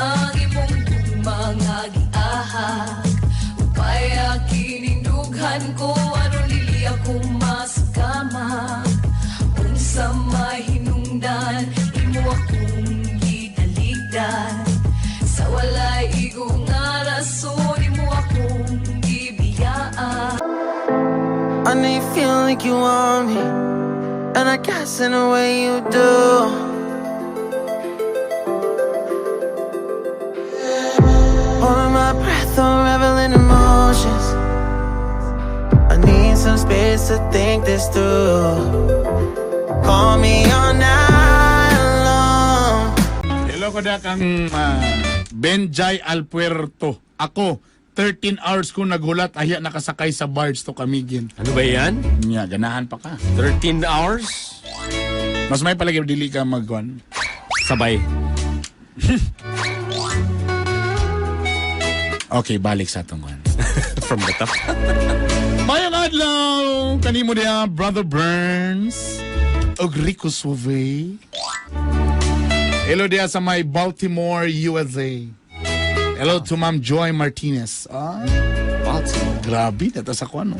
Ang imong gugma nga giahak. Upaya kining dughan ko aron dili ako masakamak. Unsa may hinungdan imo akong gitalikdan. Sa walay igo nga rason imo akong gibiyaan. I know you feel like you want me, and I guess in a way you do. Holding my breath, unraveling emotions. I need some space to think this through. Call me all night long. Hello ko da kang Benjay Alpuerto. Ako, 13 hours ko naghulat, ahiya nakasakay sa barge to Camiguin. Ano ba yan? Nya, ganahan pa ka. 13 hours? Mas may palagi dili ka magwan. Sabay. Okay, balik sa atong kwan. From the top. Mayong adlaw kanimo diha, Brother Burns og Rico Suave. Hello diha sa may Baltimore, USA. Hello to Ma'am Joy Martinez. Ah, Baltimore. Grabe, dito sa kwan, no?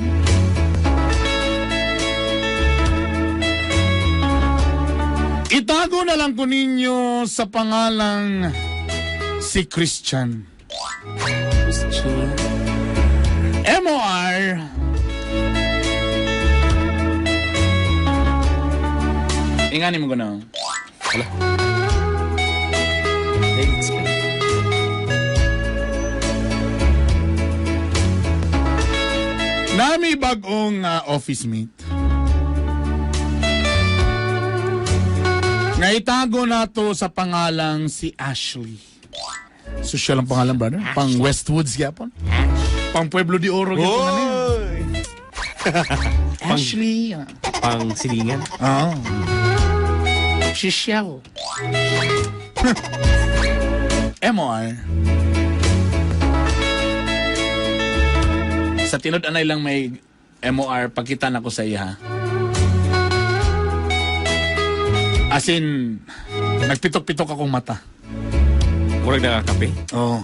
Itago na lang ko ninyo sa pangalang si Christian. Christian. MOR. Ingani mo ko na. Hala. Explain. Nami bagong office mate. Nga itago nato sa pangalang si Ashley. Social ang pangalan, brother. Pang Westwoods gyapon. Pang Pueblo de Oro gyapon na niya. Ashley. Pang silingan. Oo. Social. MOR. Sa tinod anay lang may MOR, pagkita na ko sa iya. As in, nagpitok-pitok akong mata. Murag nakakape. Oo.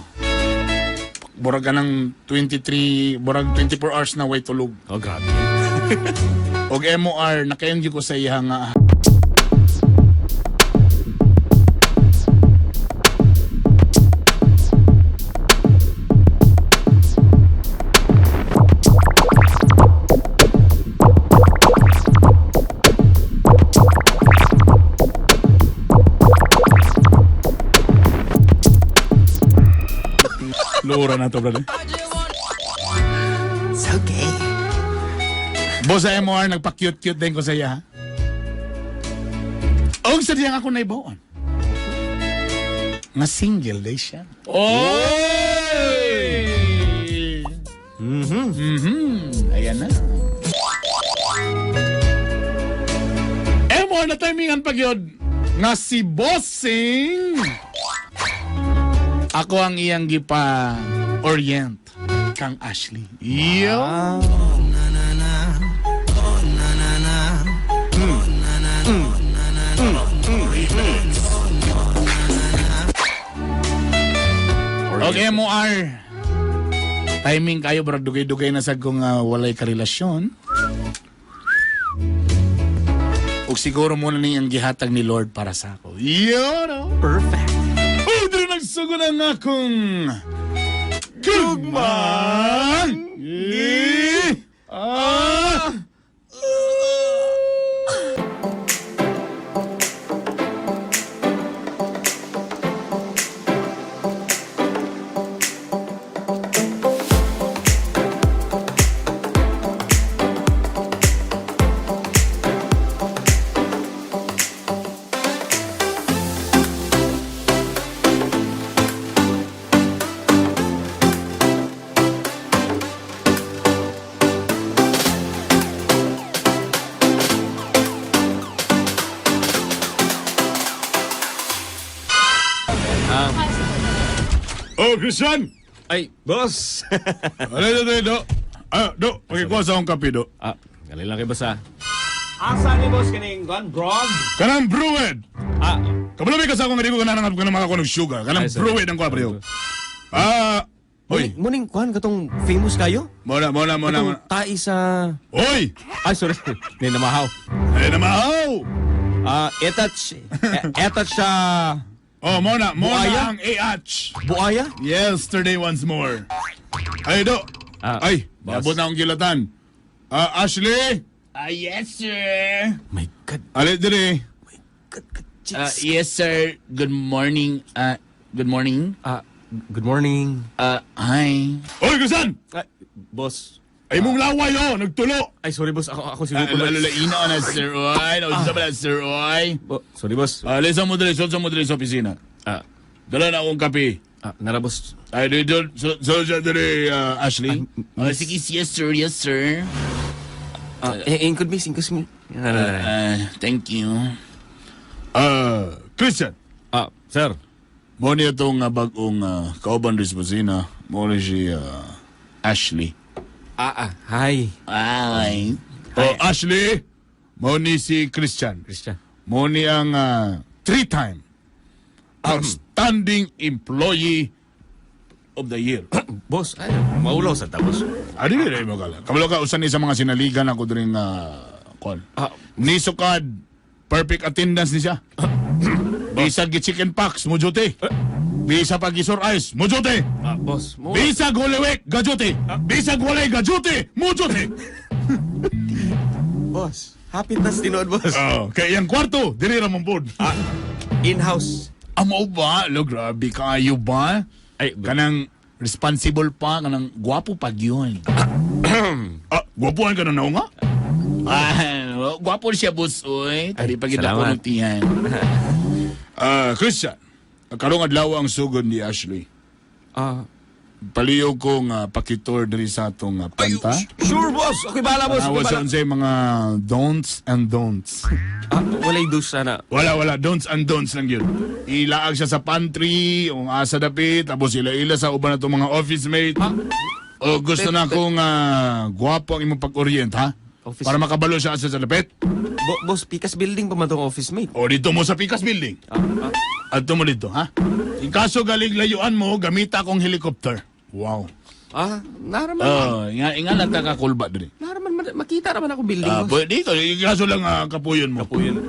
Burag ka ng 23, burag 24 hours na way tulog. Oh, grabe. Og MOR, nakayang ko sa iya nga Lura na to, brother. It's okay. Boss sa MOR, nagpa-cute-cute din ko sa iya, ha? Og sa diyang ako naibawan. Nga single day siya. Oy! Ayan na. MOR na timingan pag yun. Nga si Bossing. Ako ang iyang gipa orient kang Ashley. Yo! Okay, MOR. Timing kayo, bro. Dugay-dugay na sa kung walay karelasyon. Ug siguro muna ni ang gihatag ni Lord para sa ako. Yo, no? Perfect. Oh, dito nagsugod ang akong gugmang Ah! Oh, Christian! Ay, boss! Ano ito, do? Ah, do, pakikuha sa akong kape, do. Ah, galing lang kay boss ah. Asa ni boss kaning gun grog? Kanang brewed! Ah, Kabalo may kasako nga di ko ganang nga makakuha ng sugar. Kanang Ay, sorry. brew ang kuha pre. Ah, oy, Muning kuan katong famous kayo? muna muna muna. Katong Muna. tai sa. Oy! Ay, sorry. Ni namahaw. Ay namahaw. Ah, etach etach sa Oh, muna, muna Buaya? ang AH. buaya? Yesterday once more. Ay, do. Ah, Ay, boss. nabot na akong gilatan. Ah, Ashley! Ah, yes, sir. My God. Ali, dire. God, God, Yes, sir. Good morning. Good morning. Ah, good morning. Hi. Oy, kusan! Ah, boss. Ay, mong laway, oh, nagtulo. Ay, sorry boss. Ako si Ah, Rupo. Lalalaina na, sir. Oy, naunsa ba na, sir? Oy. Sorry boss. Ali, sa mo dire, sa mo dire sa opisina. Ah, Dala na akong kape. nara boss. Ay, dito, so, so, dire, Ashley. Ah, sige, yes, sir. Yes, sir. Ah, eh, ingkod miss, ingkod miss. Thank you. Christian. Ah, sir. Mo niya itong bagong kauban rin sa opisina. Mo ni si Ashley. Hi. Ay. Oh, Ashley! Mo ni si Christian. Christian. Mo ni ang three-time outstanding employee of the year. Boss, ay, maulaw sa tapos. Adi di mo kala. Kabalo ka usan ni sa mga sinaligan ako diri nga kon. Ah. Ni sukad perfect attendance ni siya. Bisag gi chicken pox mo jute. Bisa pag gisor ice mo jute. Ah, boss, mo. Bisag Holy Week gajute. Bisag walay gajute mo jute. Boss, happy tas tinuod, boss. Oh, kay iyang kwarto diri ra man pod. Ah, in-house. Amo ba? Lo grabe kaayo ba? Ay, Kanang Responsible pa, kanang gwapo pag yun. Ah, gwapuan ka na naunga? Ah, gwapo siya, boss, oy. Tari pag ito salamat. ko tiyan. Ah, Christian. Karong adlaw ang sugod ni Ashley. Ah, Paliw ko nga pakitor diri sa atong planta. sure, boss. Okay, bala, boss. Okay, Tanawa sa bala. unsay mga don'ts and don'ts. Ah, walay dus sana. Wala, wala. Don'ts and don'ts lang yun. Ilaag siya sa pantry, o asa dapit, tapos ila-ila sa uban na itong mga office mate. O gusto na akong gwapo ang imong pag-orient, ha? Office- Para makabalo siya asa sa dapit. Boss, Pikas building pa man tong office mate. O dito mo sa Picas Building. Ah, ah. Adto mo dito, ha? In kaso galing layuan mo, gamita akong helicopter. Wow. Ah, naraman. Oh, nga, nga lang ka Kulba diri. Naraman, makita raman ako building, Ah, boss. pwede dito, in kaso lang kapuyon mo. Kapuyon.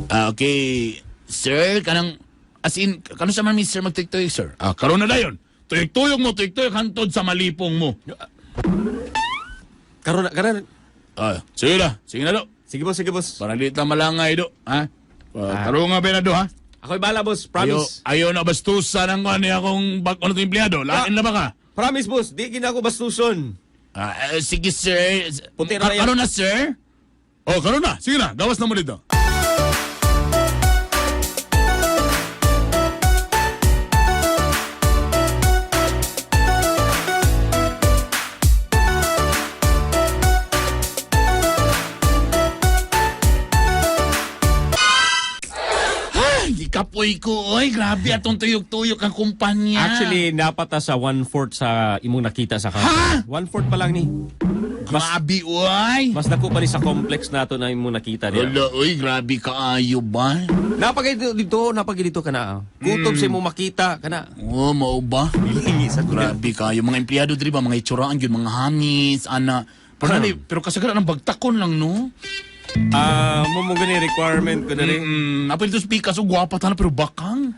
Ah, okay. Sir, kanang, as in, kano sa man, sir, magtiktoy, sir? Ah, karon na dayon. Tuyok-tuyok mo, tuyok-tuyok hantod sa malipong mo. Karon na, karon. Ah, sige na, sige na do. Sige, boss, sige, boss. Para di ta malangay do, ha? Uh, Karon nga ba do, ha? Ako'y bala, boss. Ayo, Promise. ayo na bastusan ang ano akong bag ano empleyado. Lain na ba ka? Promise, boss. Di gina ako bastuson. Ah, eh, sige, sir. Puti na yan. Karon na, sir? Oh, karon na. Sige na, gawas na mo dito. Ay, kapoy ko, oy. Grabe, atong tuyok-tuyok ang kumpanya. Actually, napata sa one-fourth sa imong nakita sa Ha? company. One-fourth pa lang ni. Grabe, oy. Mas dako pa ni sa complex nato na imong nakita niya. Wala, oy, grabe kaayo ba? Napagay dito, napagay dito kana. Ah. Kutob sa imong makita kana. Oh, mao ba? Hilingi sa Grabe kayo. Mga empleyado diri ba, mga itsuraan yun, mga hamis, ana. Pero, nani, pero kasagaran ang bagtakon lang, no? Ah, mo mo gani requirement ko na rin. Apil to speak kaso gwapa tana pero bakang.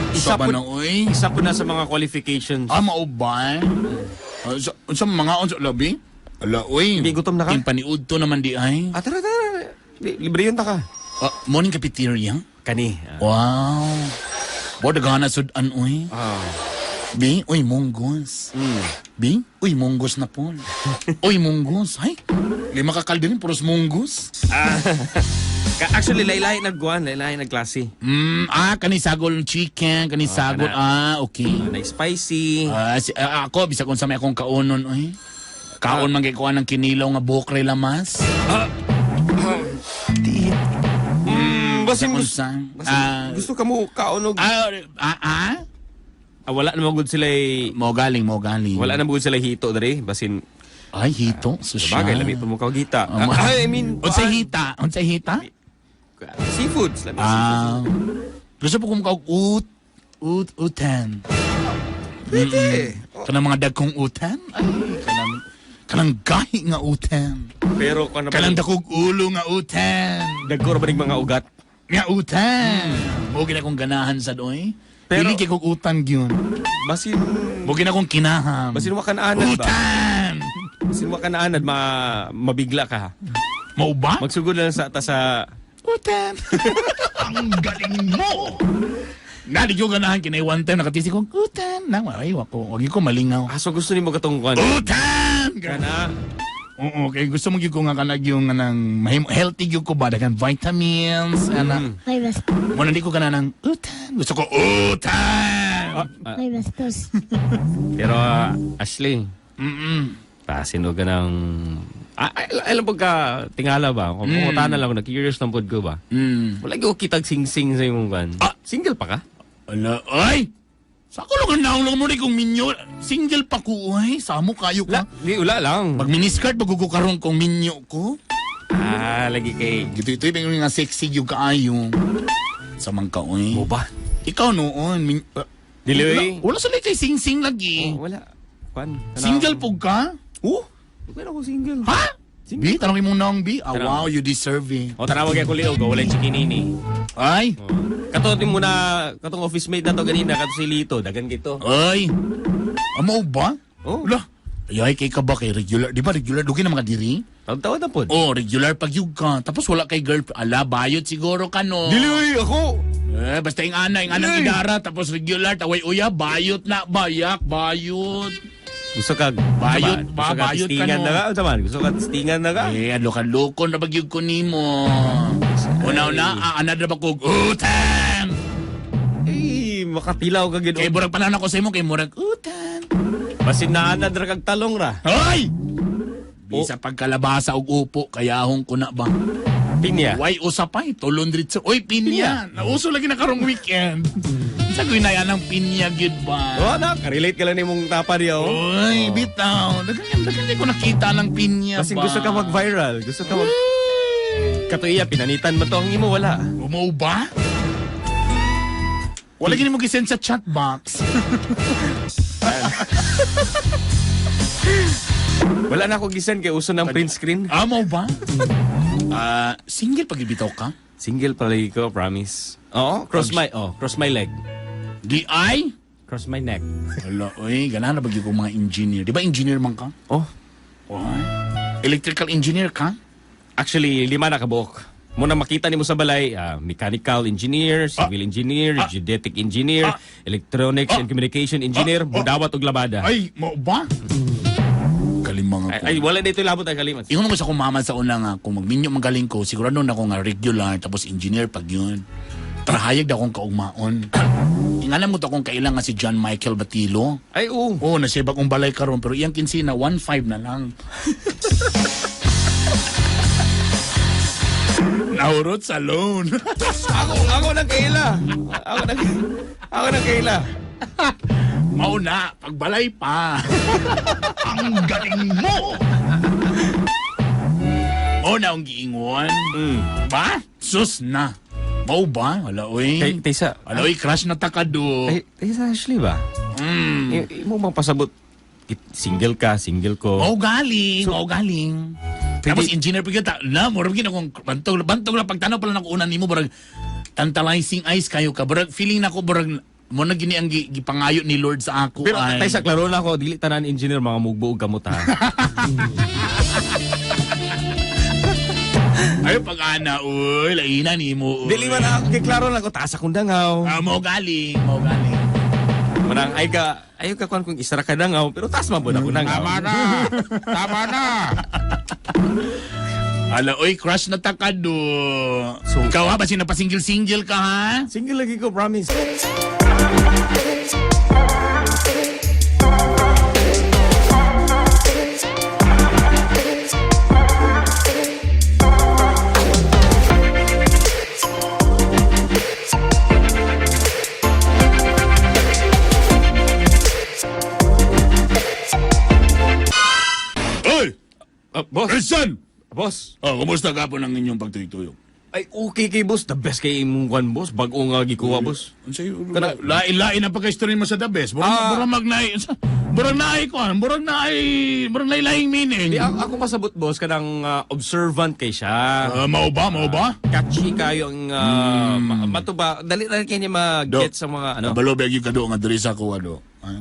Isa Isa po- na oy. Isa po na sa mga qualifications. Ah, mao ba? Ah, sa mga unsa labi? Ala oy. Hindi, gutom na ka? Yung paniud to naman di ay. Ah, tara, tara. Libre yun ta ka. Ah, morning cafeteria. Kani. Ah. Wow. Bo dagana sud-an oy. Ah. Bi, uy munggos. Bi, uy munggos na po. Uy munggos. Ay, lima ka kalderin puros munggos. Actually, laylay nagguan, laylay nagklase. Kani sagol chicken, kani sagol. Kana. Ah, okay. Na spicy. Ah, si, ako bisag unsa may akong kaonon oy. Kaon man kay kuan ng kinilaw nga bukre lamas. Basin Bisag gusto, unsa. Ah, gusto ka mo kaon og ah. Ah, wala na gud sila Mo galing, mo galing. wala na gud sila hito dere basin Ay, hito. Social. bagay lami pa mo kagita. Ah, I mean, Unsay kuan, hita? Unsay hita? Seafoods, lami Ah. seafoods. Gusto po kong kaog ut ut utan. Pwede. Kanang mga dagkong utan? Ay, kanang gahi nga utan. Pero kung ano ba Kanang dakog ulo nga utan. Dagko ra ba ning mga ugat? Nga utan. Mo gina akong ganahan sa doy. Pero- Dili kay kog utan gyud. Basin Mo gina akong kinaham. basin wa ka naanad ba? Utan. Basin wa ka naanad ma mabigla ka. Mao ba? Magsugod lang sa ta sa Utan. Ang galing mo. Nadi ko ganahan kinay one time nakatisi ko utan. Nang ay wako, wag ko malingaw. Ah, so gusto nimo katong kuan. Utan. Kana Oo, okay. Gusto mo gyud ko nga kanag yung anang mahimo healthy gyud ko ba daghan vitamins ana. May bastos. Mo na di ko ganang utan. Gusto ko utan. May bastos. Pero Ashley, pasin og ng alam po ka tingala ba? Kung mm. na lang ako, na-curious lang pod ko ba? Wala gyud ko kitag sing-sing sa imong kuan. Ah! Single pa ka? Ala, ay! Sa ako lang ang naulong mo rin kung minyo. Single pa ko, ay. Samo kayo La, ka. di wala lang. Pag miniskirt, bago ko karon kung minyo ko. Ah, lagi kay Gito ito, yung nga sexy yung kaayo. Sa mang ka, oy. mo ba? Ikaw noon. Dili, wala, oy. wala sa kay sing-sing lagi. Oh, wala. Kuan. Single po ka? Oh, wala ko single. Ha? Single. B, tanongin mo nang B. Ah, Tanong. wow, you deserve it. O tanaw kay kuliog, wala yung chikinini. Ay, Oh. Kato mo na katong office mate na to ganina kato si Lito, dagan gito. ay. Amo ba? Oh. Wala. Ay, kay ka ba kay regular? Di ba regular? Dugi na mga diri? Tawad-tawad na pod. Oh, regular pag yug ka. Tapos wala kay girl. Ala, bayot siguro ka no. Dili oy, ako. Eh, basta yung ana, yung anang Dili. idara, tapos regular, taway uya, bayot na, bayak, bayot. Gusto ka Bayot, gusto ba, ka bayot ka, tistingan no? na ka, unsa man? Gusto ka tistingan na ka? Eh, ano ka, lukon na bagyog ko nimo. Una-una, ah, ana na ba ko, utan! Eh, makatilaw ka gid. Kay burag panahon ako sa imo, kay murag, utan. Basin na ana dra kag talong ra. Hoy! Bisa pagkalabasa og upo, kayahong ko na ba? Pinya. Why usapay? Tulon dritso. Oy, pinya. Nauso lagi na karong weekend. Sa guinaya ng pinya gyud ba? Oh, na, relate ka lang nimong tapa diyo. Oy, bitaw. Daghan daghan ko nakita ng pinya Basin ba? gusto ka mag-viral, gusto ka mag Katuiya pinanitan mo to ang imo wala. Umaw ba? Wala gini mo gisend sa chat box. Wala na ako gisan kay uso ng print screen. Amaw ba? Ah, single pag ibitaw ka? Single pala ko, promise. Oo, cross my leg. Di ay? Cross my neck. Wala, oy, ganahan na ba gyud ko mga engineer? Di ba engineer man ka? Oh, Oy. Electrical engineer ka? actually lima na kabuok. Muna makita nimo sa balay, mechanical engineer, civil engineer, geodetic engineer, electronics and communication engineer, mudawat og labada. Ay, mo ba? Kalimang ako. Ay, wala dito labot ay kalimat. Ingon mo sa akong mama sa una nga, kung magminyo magaling ko, sigurado na ako nga regular, tapos engineer pag yun. Trahayag na akong kaugmaon. Ingalam mo to akong kailang nga si John Michael Batilo. Ay, oo. Oo, oh, nasibag kong balay karon pero iyang kinsina, 1.5 na lang. Nahurot sa loan. Ako nang kaila. Ako nang kaila. Mauna, pagbalay pa. Ang galing mo! Mauna ang giingon. Ba? Sus na. Mau ba? Wala, oy. Kay Tisa. Wala, oy, crush na takado. Ay, Tisa Ashley ba? Imo bang pasabot single ka, single ko. Mau galing, mau galing. Tapos engineer pa kita, na, murag gina kung bantog, bantog lang pagtanaw pala nako una nimo murag tantalizing eyes kayo ka. Murag feeling nako murag mo na gini ang gipangayo ni Lord sa ako. Pero ay. Tisa, klaro na ako, dili tanan engineer mga mugbuog kamot ha. Ay pag ana, uy, laina nimo. Uy. Dili man ako, kay klaro na ako, taas akong dangaw. Ah, mau galing, mau galing. Manang ay ka, ayaw ka kuan kung isara ka dangaw, pero taas man po na ako dangaw. na. Tama na. Ala, oy, crush na takado. So- Ikaw ha, basin na single-single ka ha? Single lagi ko, promise. Oy! Boss, Christian! boss. Oh, kumusta ka po ng inyong pagtuyok? Ay, okay kay boss. The best kay imong kwan, boss. Bag-o nga gikuha, boss. Kana lain-lain ang pagka-istorya mo sa the best. Burang burang magnay. Burang naay ko, burang naay, burang lain-laing meaning. Di ako pasabot, boss, kanang observant kay siya. Ah, mao ba, mao ba? Catchy kayo ang mato ba dali na kanya ma-get sa mga ano. Kabalo ba gyud kado nga diri sa ako ano.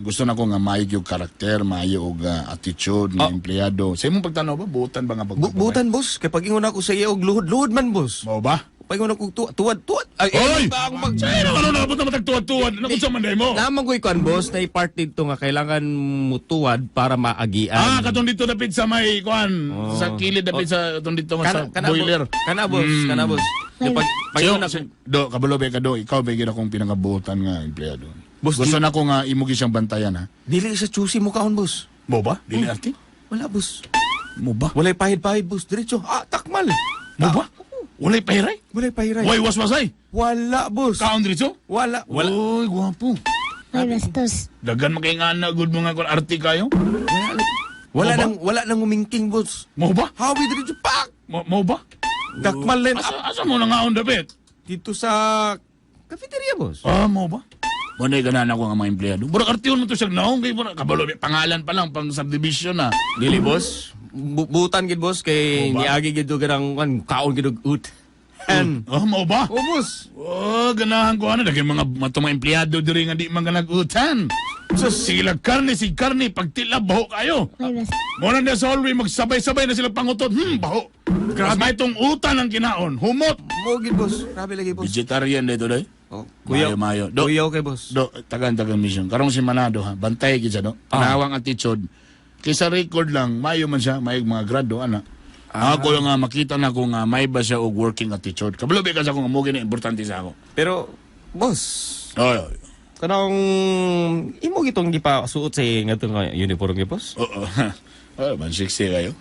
Gusto na ko nga maayo gyud karakter, maayo og attitude nga empleyado. Sa imong pagtanaw ba buutan ba nga pag Butan, boss, kay pag-ingon ako sa iya og luhod-luhod man, boss. Mao ba? Pag-ingon ako tuwad tuwad. Ay, Oy! eh, ba ako mag Sa ino ano na punta matagtuwad-tuwad. Naku sa man mo. Naman ko'y kuan, boss, na part dito nga kailangan mutuwad para maagian. Ah, katong dito dapit sa may kuan, sa kilid dapit sa katong dito nga sa boiler. Kana, boss, kana, boss. Yung pag Siyo, ingon ako, do kabalo ba kado ikaw ba gyud akong pinakabuutan nga empleyado. Boss, gusto na ko nga imo gyud siyang bantayan ha. dili sa choosy mo kaon, boss. Mo ba? Dili arte? Wala, boss. Mo ba? Walay pahid-pahid, boss. Diretso. Ah, takmal. Mo ba? Walay pahiray? Walay pahiray. Way waswasay. Wala, boss. Kaon diretso? Wala. Wala. Uy, gwapo. Ay, bastos. Dagan makay nga na good mga kon arte kayo. Wala, wala Mo ba? nang wala nang umingking, boss. Mo ba? Hawi diretso pak. Mo ba? Dakmal line Asa up asa mo na ngaon dapit? dito sa cafeteria, boss. Ah, mo ba? Mo na ganahan ako nga mga empleyado. Burang artihon mo to siya naong kay burang kabalo may pangalan pa lang pang subdivision na. Dili, boss. Butan gid, boss, kay Mo ba? niagi gid og kanang kan kaon gid og ut. And Oh, mo ba? Oh, boss. Oh, ganahan ko ano daghan mga matong mga empleyado diri nga di man ganagutan. So sila karne si karne pagtila baho kayo. Ay, bastos. Mo na na sa hallway magsabay-sabay na sila pangutot. Baho. Grabe. Mas may itong utan ang kinaon. Humot. Mo gid, boss. Grabe lagi, boss. Vegetarian dito day. Oh, kuya, Mayo, mayo. Do, Kuya, okay, boss. do tagan-tagan mission. Karong si Manado ha, bantay gid siya do. Panawang attitude. Kaysa record lang, mayo man siya, may mga grado ana. Ako lang nga makita na ko nga may ba siya og working attitude. Kabalo ba ka sa akong mo na importante sa ako. Pero boss, Oy. kanang imo gitong gipasuot sa nga nga uniform gyud, boss. Oo. Oh, 160 kayo.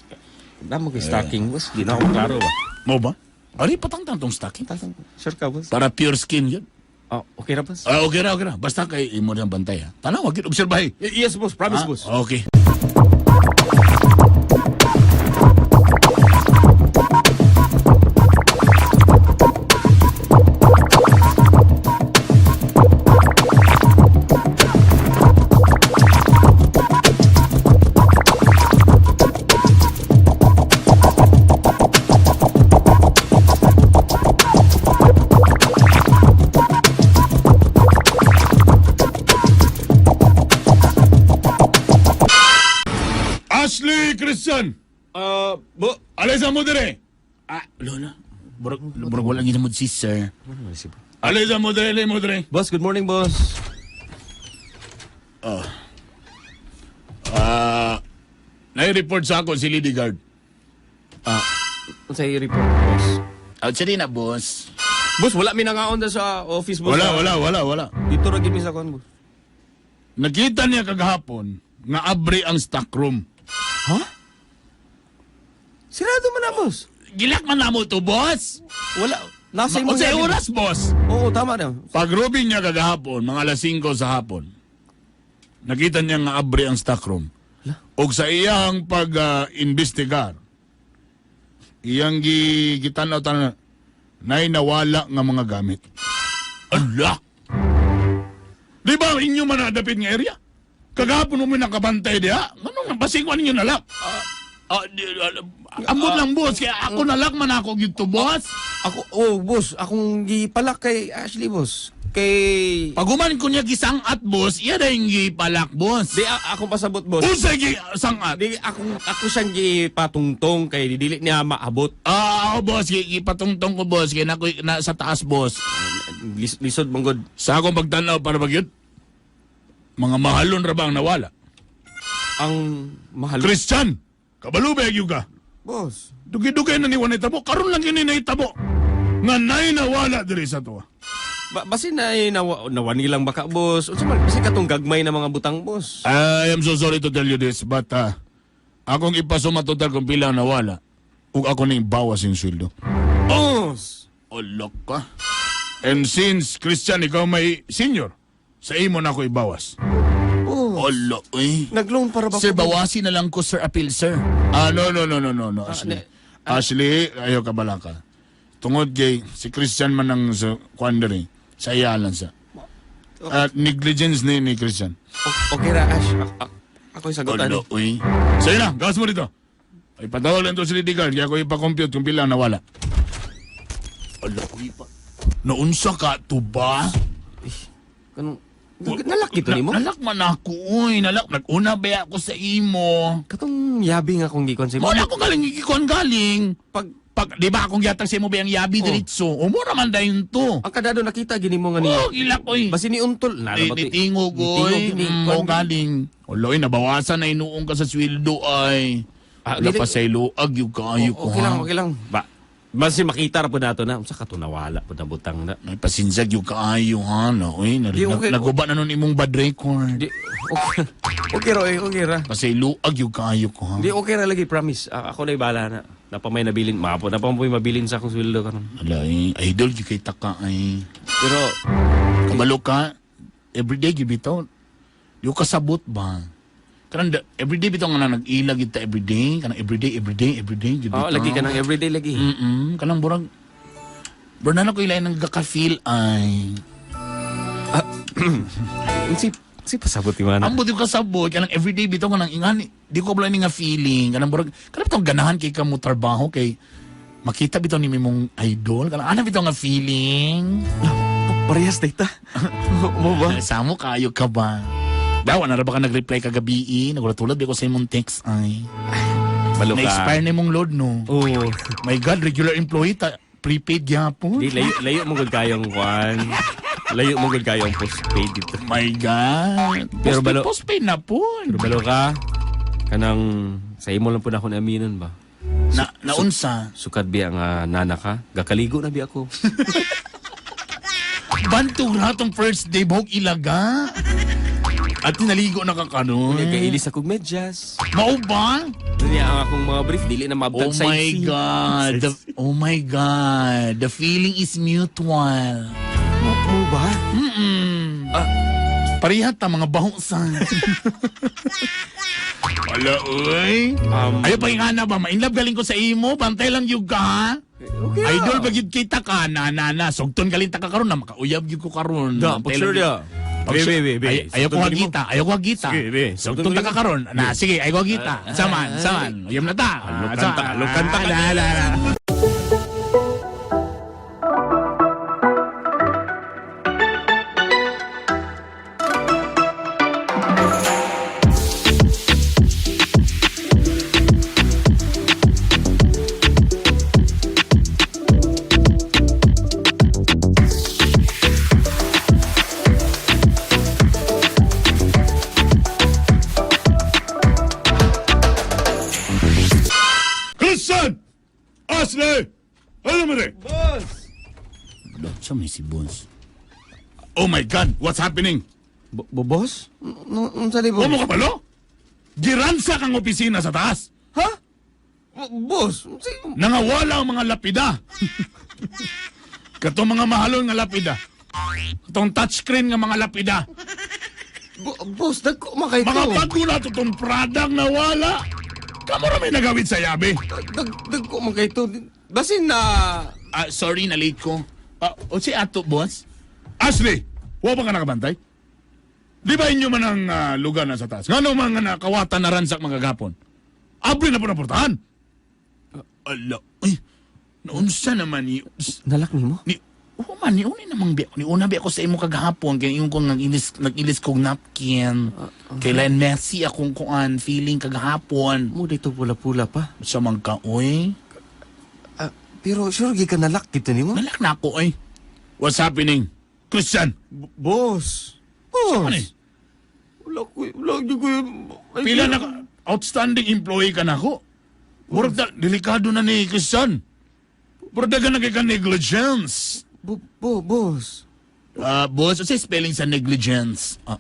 Damo kay stocking, boss. Di na ako klaro ba. Mo ba? Ari patangtang tong stocking. Sure ka, boss? Para pure skin yun. Oh, okay ra, boss. Ah, okay ra, okay ra. Basta kay imo niyang bantay ha. Tanaw, wag gid obserbahe. Yes, boss. Promise, Ah, boss. Okay. Ashley Christian. Bo. Alisa mo dire. Ah, lola. Burag, burag walang ginamod si sir. Alisa mo dire, alisa mo dire. Boss, good morning, boss. Ah, nai-report sa ako si Lady Guard. Unsay report, boss? Out siya din na, boss. Boss, wala mi nangaon da sa office, boss. Wala, wala, wala, wala. Dito ra gid mi sa kon, boss. Nakita niya kagahapon nga abre ang stock room. Sirado man na, boss. Gilak man namo to, boss. Wala. Nasa imo. Unsay oras, boss? Oo, tama na. Pagrubing niya kagahapon, mga alas 5 sa hapon, nakita niya nga abre ang stock room. Og sa iyang pag-investigar, iyang gitanaw-tanaw, nay nawala nga mga gamit. Ala! Di ba inyo man nadapit nga area? Kagahapon mo nakabantay diha. Ano nga, basing ko ninyo nalak. Ambot lang, boss. Kaya ako nalak man ako gito, boss. Ako, oh, boss, akong gipalak kay Ashley, boss. Kay Paguman ko niya gisangat, boss, iya na yung gipalak, boss. Di akong pasabot, boss. Unsay gisangat? Di akong ako siyang gipatungtong kay dili niya maabot. Ah, ako, boss, gipatungtong ko, boss, kaya na, na, sa taas, boss. Lisod manggod. Sa akong pagtanaw para bagyot, mga mahalon ra ba ang nawala? Ang mahal. Christian, kabalubeg yung ka. Boss. Dugay-dugay na ni Juan itabo, karon lang yun na itabo. Nga nay nawala diri sa tuwa. Basin na eh, nawani lang baka, boss. Unsa man basin katong gagmay na mga butang, boss. I am so sorry to tell you this, but akong ipasuma total kung pila ang nawala, ug ako ning bawas yung sweldo. Boss. Olok ka. And since, Christian, ikaw may senior, sa imo na ako ibawas. Boss. Olo, eh. Nagloan para ba? Sir, bawasin na lang ko, sir, appeal, sir. Ah, no, no, no, no, no, no, Ashley. Ashley, ayaw ka balaka. Tungod kay si Christian man ang sa kuan diri, sa iya lang sa. At negligence ni Christian. Okay ra, Ash. Ako yung sagutan. Olo, uy. Sige na, gas mo dito. Ay, patawag lang to si Lady Guard, kaya ako ipa-compute kung pila ang nawala. Olo, uy pa. Naunsa ka to ba? Kanong, nalak ito nimo? Nalak man ako, uy. Nalak. Nag-una ba ako sa imo? Katong yabi nga akong gikon sa imo. Wala ko galing, gikon galing. Pag, di ba akong gihatag sa imo ba ang yabi Oh. diretso? Umura man dayon to. Ang kadado nakita gini mo nga ni. Oh, gilak, uy. Basi ni untol. Nalo Di, ba di to? tingog, Nitingog, oy. gini. Oh, galing. Oloy, nabawasan na inuong ka sa sweldo, ay. Ah, Wala dili- pa sa iluag, yung kaayo ko, Okay lang, ha? okay lang. Ba, basi makita ra po nato na. Unsa ka to nawala po na butang na. Ay, pasinsag yung kaayo, ha? No, oy, Di, okay. naguba na nun imong bad record. Di, okay. Okay ra, eh, okay ra. Pasayloag yung kaayo ko, ha? Di okay ra lagi, promise. Ako na bala na. Napamay nabilin, mapo, napamay mabilin sa akong sweldo karon. Ala, eh, idol, yung kay taka, ay. Pero Kabalo ka, everyday, gyud bitaw. Yung kasabot ba? Kanang everyday bitaw nga na nag-ilag kita everyday. Kanang everyday, everyday, everyday. Gyud oh, bitaw. lagi ka nang everyday lagi. Kanang burag. Bro, na ko ilay nang gaka-feel ay. Si pasabot ti mana. Ambot yung kasabot, kanang everyday bitaw nga nang ingani. Di ko kabalo ni nga feeling. Kanang burag, kanang bitaw ganahan kay ka mo trabaho kay makita bitaw ni mong idol. Kanang ana bitaw nga feeling. Parehas data. Mo ba? Samo kayo ka ba? Daw, na ra ba ka nag-reply kagabi? Eh? Nagratulad di ko sa imong text ay. Balo ka. Na-expire na imong load no. Oo. My God, regular employee ta prepaid gyapon. Di layo layo mo gud kayong kwan. Layo mo gud kayong postpaid dito. My God. Pero Postpaid, postpaid na po. Pero balo ka kanang sa imo lang po na ako naaminan ba. Na, naunsa. Sukad biya nga nana ka, gakaligo na biya ako. Bantog na tong first day, buhok ilaga. At tinaligo na ka kanon. Nagkailis akong medyas. Mao ba? Niya ang akong mga brief dili na Oh maabtag sa my God. Oh my God. The feeling is mutual. Mo ba? Ah. Pareha ta mga bahongsan. Wala, uy. Ayaw pa nga na ba? Ma-inlove galing ko sa imo. Bantay lang yung ka, ha? Okay. Idol ba gyud kita ka? Na, na, na. Sugton galing ta ka karon na. Makauyab gyud ko karon. Da, Bantay pag sure lang dia. Pag Be, sure- be, be, be. Ay, ayaw ko Sugton galing mo. hagita. Ayaw ko hagita. Sige, be. Sugton ta ka karon. Na, sige, ayaw ko hagita. Saman, saman. Uyab na ta. Alokanta, alokanta ka. Na, na, na. Christian! Ashley! Ano mo rin? Boss! Sa may si boss. Oh my God! What's happening? Boss? Unsa ni boss? Huwag mo kabalo? Giransa kang opisina sa taas. Ha? Boss, si Nangawala ang mga lapida. Katong mga mahalon nga lapida. Katong touchscreen nga mga lapida. Boss, dagko man kay Mga bago na to tong Pradang nawala. Kamo ra may nagawid sa yabi. Dagko man kay to. Basin na Ah, sorry, na late ko. Ah, o si Ato, boss? Ashley, wa ba ka nakabantay? Di ba inyo man ang lugar na sa taas? Ngano mga nakawatan na ransak mga gapon? Abri na po na portahan. Ala, ay, naunsa naman ni... nalak nimo? Ni, oo man, ni una namang biya. Ni una biya ako sa imo kagahapon kay yung kong nag-ilis kong napkin. Kailan messy akong kuan feeling kagahapon. Mo dito pula-pula pa. Sa mang ka, oy. Ah, pero sure gi ka nalak dito nimo? Nalak na ako, oy. What's happening? Christian, Boss. Boss. Ano eh? Wala ko, wala ko. Pila na outstanding employee ka na ako. Murag na, delikado na ni Christian. Murag na kay ka negligence. Boss. Ah, boss, ano spelling sa negligence? Ah,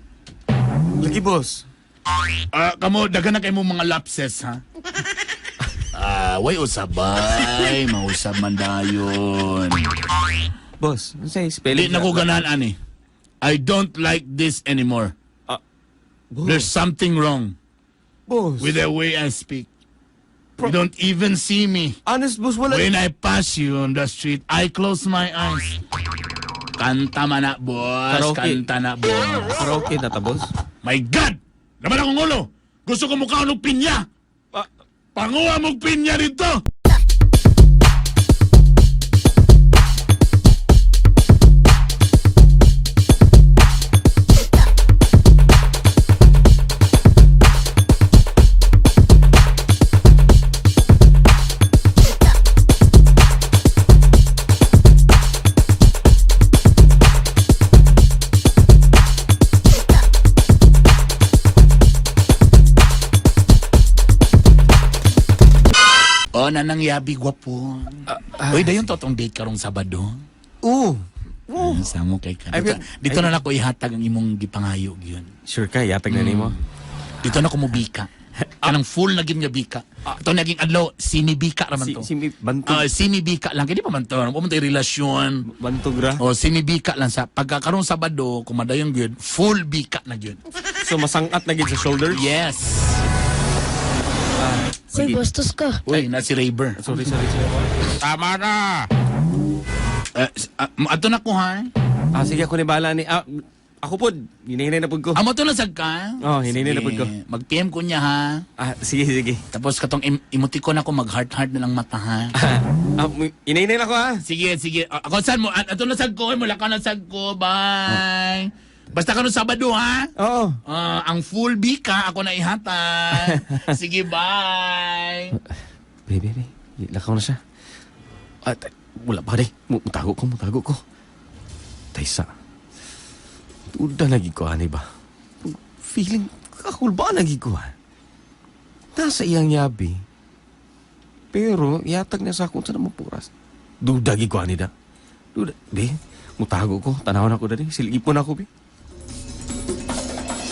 Lagi boss. Kamo, dagan na kay mo mga lapses, ha? Ah, way usabay, mausab man dayon. Boss, ano sa spelling? Di na ko ganahan, ani. I don't like this anymore. Boss. There's something wrong Boss. with the way I speak. You don't even see me. Honest, boss, wala. When I pass you on the street, I close my eyes. Kanta man na, boss. Karaoke. Kanta na, boss. Karaoke na ta, boss. My God! Laman akong ulo! Gusto ko mukha og pinya! Ah. Panguha mong pinya dito! O, nanang yabi, gwapo. Uy, dayon totoong date karong Sabado. Oo. Oh. Samo kay ka. I Dito, mean- dito na lang ko ihatag ang imong gipangayo yun. Sure ka, yatag na nimo. Dito na ko mubika. Kanang full na gid nga bika. Ito naging adlaw, sinibika raman Si, to. si, bantog, Ah, sinibika lang. Kaya di pa man to. Ano pa man to relasyon. bantog ra. O, sinibika lang sa pagkakaroon Sabado, kung madayon gyud, full bika na gyud. So, masangat na gid sa shoulder? Yes. Uy, bastos ka. Uy, na si Rayber. Sorry, sorry, sorry. Tama na! Ato na ko ha. Ah, sige, ako ni bala ni. Ah, ako pod. Hinahinay na pod ko. Amo to na sad ka. Oh, hinay na pod ko. Mag-PM ko niya ha. Ah, sige, sige. Tapos katong emoticon ako mag heart heart na lang mata ha. Ah, inahinay na ko ah. Sige, sige. Ako saan mo? Ato na sad ko. Mula ka na sad ko. Bye. Basta ka Sabado ha. Oo. Ah, ang full bika ako na ihatag. Sige, bye. Baby, baby. Lakaw na siya. Ah, wala pa di. Mutago ko, mutago ko. Taysa. Duda lagi ko, ani ba? Feeling, kakulba lagi ko, ha? Nasa iyang yabi. Pero, yatag niya sa akong sa namupuras. Duda gi ko, ani da. Duda. Di, mutago ko. Tanawon ako dali. Silipon ako, bi.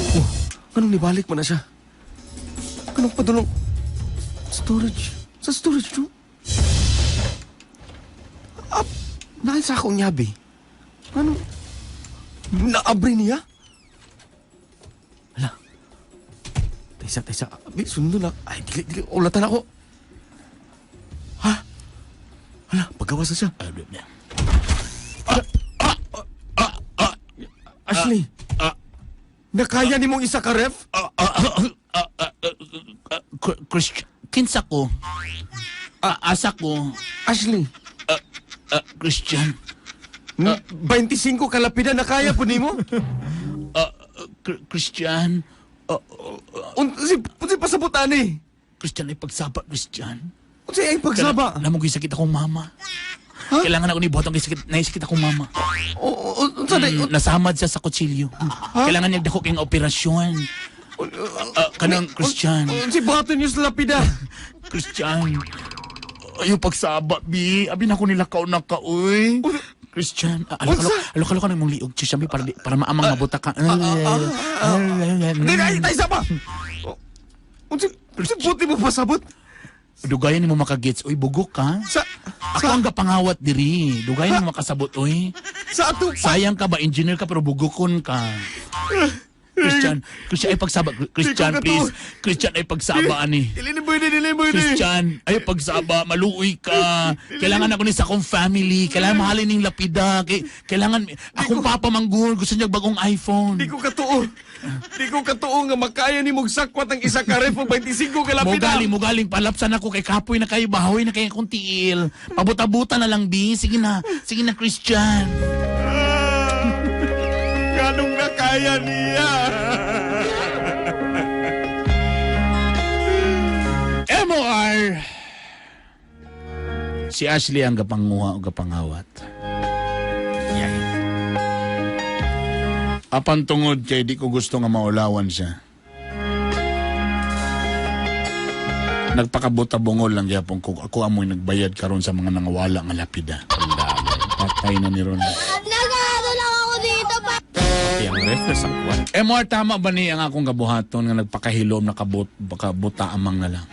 Oh, anong nibalik mo na siya? Anong padulong? Storage. Sa storage room? Up, nasa akong yabi. Ano? Naabre niya? Hala. Taysa, taysa. Abi, sundo na. Ay, dili, dili. Ulatan ako. Ha? Hala, pagawas na siya. Ashley. Nakaya ni mong isa ka, ref? Christian, kinsa ko? Asa ko? Ashley. Christian. 25 kalapida na kaya po nimo? Christian. Si pasabutan eh. Christian ay pagsaba, Christian. Unsa ay pagsaba? Alam mo, sakit akong mama. Kailangan ako ni Botong sakit, naisakit akong mama. Unsa day? Nasamad siya sa kutsilyo. Kailangan niya dako kayong operasyon. Kanang Christian. Si buhaton niyo sa lapida. Christian. Ayaw pagsaba, bi. Abi na ko nila na ka, uy. Christian, alok-alok ka ng mong liog, Christian, bi, para maamang mabuta ka. Di ay tay saba. Unsa unsa buti mo pasabot? Dugayan nimo makagets, uy, bugok ka. Sa Ako ang gapangawat diri. Dugayan nimo makasabot, uy. sa ato Sayang ka ba, engineer ka, pero bugokon ka. Christian, Christian, ay pagsaba. Christian, Di ko please. Christian, ay pagsaba, ani. Dili ni pwede, dili pwede. Christian, ay pagsaba, maluoy ka. Kailangan ako ni sa akong family. Kailangan mahalin ning lapida. Kailangan, akong papa manggol, gusto niya bagong iPhone. Di ko katuo. Di ko katuo nga makaya ni mong sakwat ang isa ka ref og 25 ka lapida. Mugaling, mugaling, palapsan ako kay kapoy na kayo, bahoy na kayo akong tiil. Pabuta-buta na lang, bi. Sige na, sige na, Christian. Ganong nakaya niya? MOR! Si Ashley ang gapanguha o gapangawat. Apan tungod kay di ko gusto nga maulawan siya. Nagpakabuta bungol lang gyapon ko. Ako amoy nagbayad karon sa mga nangawala nga lapida. Patay na ni Ron. Nagano lang ako dito pa. Yang ref na sakwat. MR, tama ba ni ang akong gabuhaton nga nagpakahilom na kabut, baka buta amang na lang?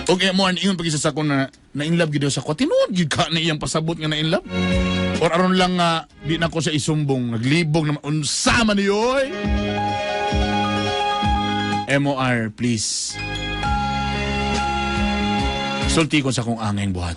Okay, mo ang ingon pag isa sa ko na na in love gyud sa ko. Tinuod gyud ka na iyang pasabot nga na in love. Or aron lang nga di na ko sa isumbong, naglibog na unsa man ni oy. MOR, please. Sulti ko sa akong angeng buhat.